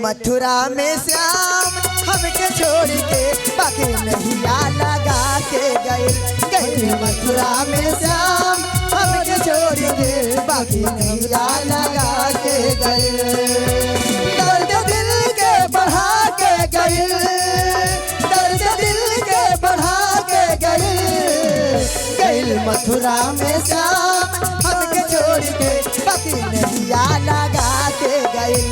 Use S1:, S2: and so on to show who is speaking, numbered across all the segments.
S1: मथुरा में श्याम हमके छोड़ के बाकी नैया लगा के गइल। गइल मथुरा में श्याम हमके छोड़ के बाकी नैया लगा के गइल। दर्द दिल के बढ़ा के गइल, दर्द दिल के बढ़ा के गइल। गइल मथुरा में श्याम हमके छोड़ के बाकी नैया लगा के गइल।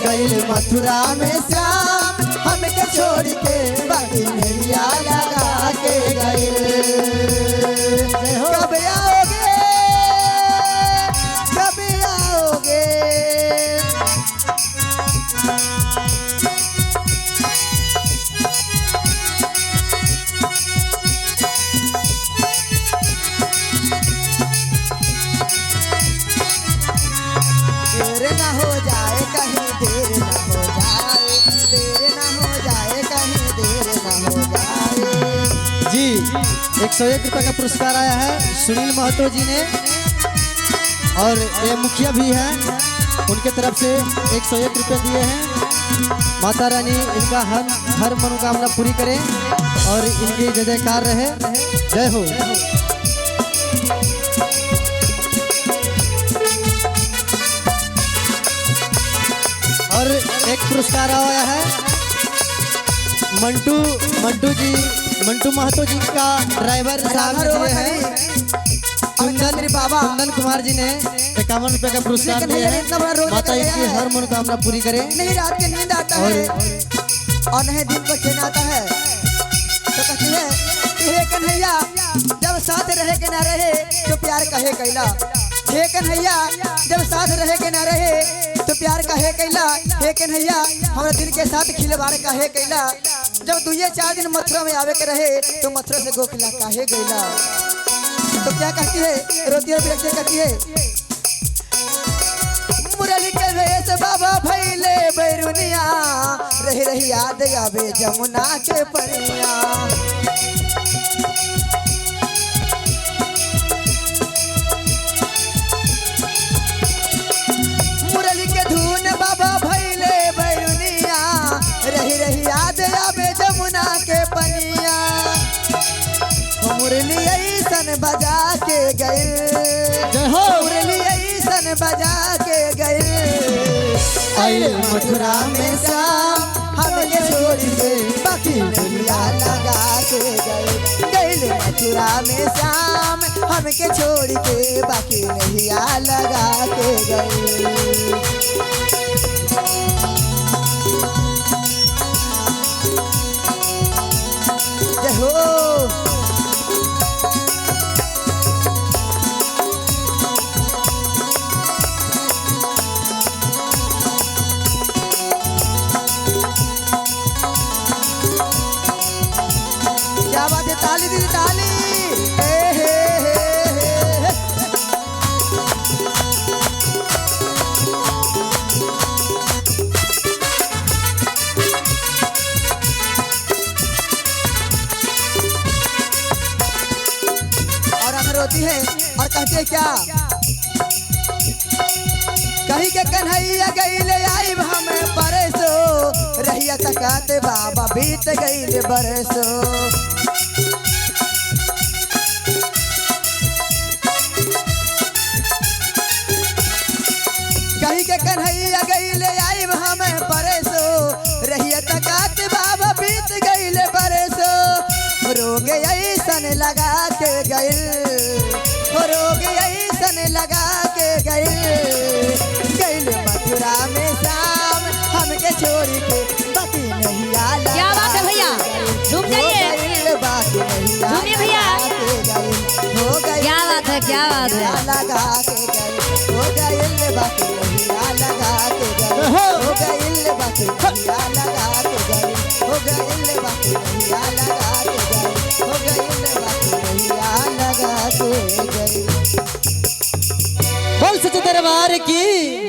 S1: गइल मथुरा में श्याम हमके छोड़ के बाकी नैया लगा के गइल। कब आओगे, कब आओगे, देर ना हो जाए कहीं, देर ना हो जाए, देर ना हो जाए कहीं, देर ना हो जाए।
S2: जी 101 रुपये का पुरस्कार आया है सुनील महतो जी ने, और ये मुखिया भी हैं, उनके तरफ से 101 रुपये दिए हैं। माता रानी इनका हर हर मनोकामना पूरी करें और इनकी जय जयकार रहे। जय हो। और एक पुरस्कार आया है मंटू मंटू जी, मंटू महतो जी का ड्राइवर साहब ने दिए हैं। कुंदन
S1: बाबा
S2: कुंदन कुमार जी ने 51 रुपए का पुरस्कार दिया है।
S1: इतना बड़ा रोज
S2: माता
S1: निकल
S2: इनकी
S1: गया है।
S2: हर मनोकामना पूरी करे।
S1: नहीं रात के नींद आता है और नहीं दिन को चैन आता है। तो कहती है कि हे कन्हैया जब साथ रहे के ना रहे तो प्यार कहे कैला। हे कन्हैया जब साथ रहे के ना रहे तो प्यार कहे कैला। हे कन्हैया हमारे दिल के साथ खिलवाड़ कहे कैला। जब दुए चार दिन मथुरा में आवे के रहे तो मथुरा से गोखला काहे गैला। तो क्या कहती है, रोती और बिलखती कहती है, मुरली के भेष बाबा भैले बैरुनिया, रही रही याद आवे जमुना के परिया। मुरली के धुन बाबा भैले बैरुनिया, रही रही याद आवे जमुना के पनिया। मुरली ऐसन बजा के गइल,
S2: जय हो।
S1: मुरली ऐसन बजा के गइल।
S2: आइल
S1: मथुरा में श्याम हमके छोड़ के बाकी नैया लगा के गइल। गइल मथुरा में श्याम हमके छोड़ के बाकी नैया लगा के गइल। जय हो। क्या बात है, ताली दीदी ताली। हे हे हे हे हे। और अगर रोती है और कहती है क्या, कहीं के कन्हैया गईले आइब हमें परसो, रहिया तकाते बाबा बीत गईले बरसो। कहीं के कन्हैया गईले आइब हमें परसो, रहिया तकाते बाबा बीत गईले बरसो। रोग ऐसन लगा के गइल, रोग ऐसन लगा के गइल। गइल मथुरा में श्याम हमके छोड़ के बाकी नैया लगा।
S3: क्या बात है भैया, झूम जाइए।
S1: बाकी नैया
S3: झूमिए भैया।
S1: लगा के गइल, हो गइल
S3: क्या बात है, क्या बात है।
S1: लगा के गइल, हो गइल बाकी नैया लगा के गइल, हो गइल बाकी नैया लगा के गइल, हो गइल बाकी नैया लगा के गइल, हो गइल बाकी नैया लगा के गइल।
S2: बोल सच्चे दरबार की।